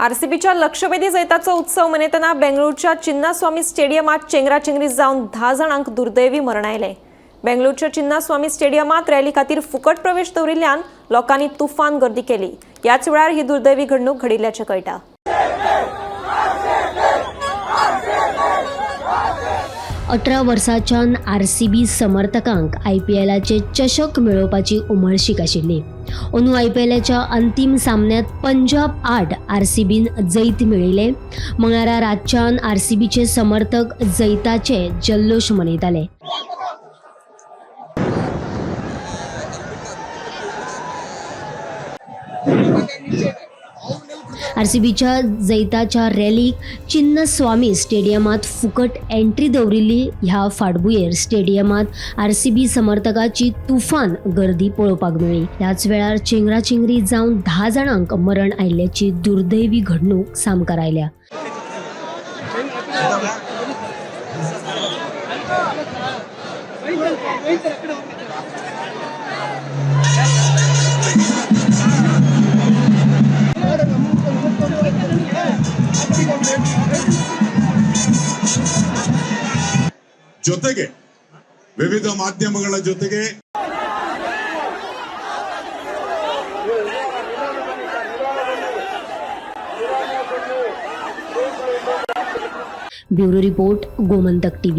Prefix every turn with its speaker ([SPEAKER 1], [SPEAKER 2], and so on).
[SPEAKER 1] आरसीबीच्या लक्षवेधी जैताचो उत्सव मनयतना बेंगळुरूच्या चिन्नास्वामी स्टेडियमात चेंगराचेंगरी जावन 10 जाणांक दुर्दैवी मरण आयलें. बेंगळुरूच्या चिन्नास्वामी स्टेडियमात रॅली खातीर फुकट प्रवेश दवरिल्ल्यान लोकांनी तुफान गर्दी केली. ह्याच वेळार ही दुर्दैवी घडणूक घडिल्ल्याचें कळटा.
[SPEAKER 2] 18 वर्सांच्यान आरसीबी समर्थकांक आयपीएलाचे चषक मेळोवपाची उमळशीक आशिल्ली. अंदू आयपीएलाच्या अंतीम सामन्यांत पंजाब 8 आरसीबीन जैत मेळयलें. मंगळारा रातच्यान आरसीबीचे समर्थक जैताचे जल्लोश मनयताले. आरसीबीच्या जैताच्या रॅलीक चिन्नस्वामी स्टेडियमांत फुकट एंट्री दवरिल्ली. ह्या फाटभुंयेर स्टेडियमांत आरसीबी समर्थकाची तुफान गर्दी पळोवपाक मेळ्ळी. ह्याच वेळार चेंगराचेंगरी जावन 10 जाणांक मरण आयिल्ल्याची दुर्दैवी घडणूक सामकार आयल्या.
[SPEAKER 3] ಜೊತೆಗೆ ವಿವಿಧ ಮಾಧ್ಯಮಗಳ ಜೊತೆಗೆ
[SPEAKER 2] Bureau report, Gomantak TV.